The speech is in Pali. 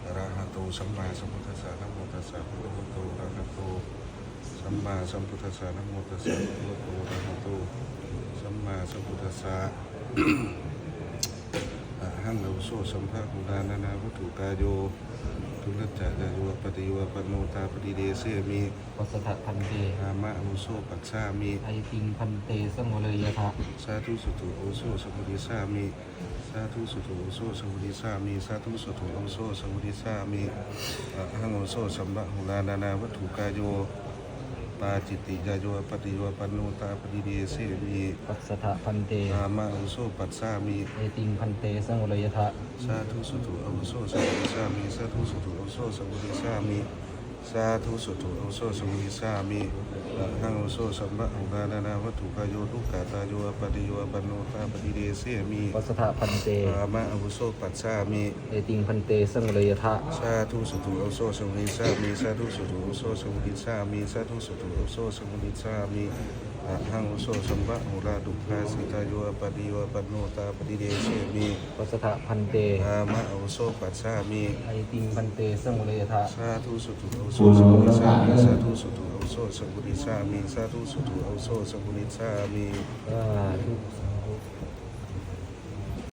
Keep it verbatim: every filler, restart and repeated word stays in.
Arahato sammāsambuddhassa. Namo tassa bhagavato arahato sammāsambuddhassa. Namo tassa bhagavato arahato sammāsambuddhassa. Ahaṃ āvuso sammabahulā nānāvatthukāyo duggacca ñāyo appaṭivapaṇṇo tāpaṭidesemi. Passatha bhante. Āma āvuso passāmi. Āyatiṃ bhante saṃvareyyātha. Sādhu sādhu āvuso saṃvarissāmi. Sādhu sādhu āvuso saṃvarissāmi. Sādhu sādhu āvuso saṃvarissāmi. Ahaṃ āvuso sammabahulā nānāvatthukāyo pācitti ñāyo appaṭivapaṇṇo tāpaṭidesemi. Passatha bhante. Āma āvuso passāmi. Āyatiṃ bhante saṃvareyyātha. Sādhu sādhu āvuso saṃvarissāmi. Sādhu sādhu āvuso saṃvarissāmi. Sādhu sādhu āvuso saṃvarissāmi. Ahaṃ āvuso sammabahulā nānāvatthukāyo duggacca ñāyo appaṭivapaṇṇo tāpaṭidesemi. Passatha bhante. Āma āvuso passāmi. Āyatiṃ bhante saṃvareyyātha. Sādhu sādhu āvuso saṃvarissāmi. Sādhu sādhu āvuso saṃvarissāmi. Sādhu sādhu āvuso saṃvarissāmi. Ahaṃ āvuso sammabahulā dubhāsitā ñāyo appaṭivapaṇṇo tāpaṭidesemi. Passatha bhante. Āma āvuso passāmi. Āyatiṃ bhante saṃvareyyātha. Sādhu sādhu āvuso saṃvarissāmi. Sādhu sādhu āvuso saṃvarissāmi. Sādhu sādhu āvuso saṃvarissāmi. Sādhu.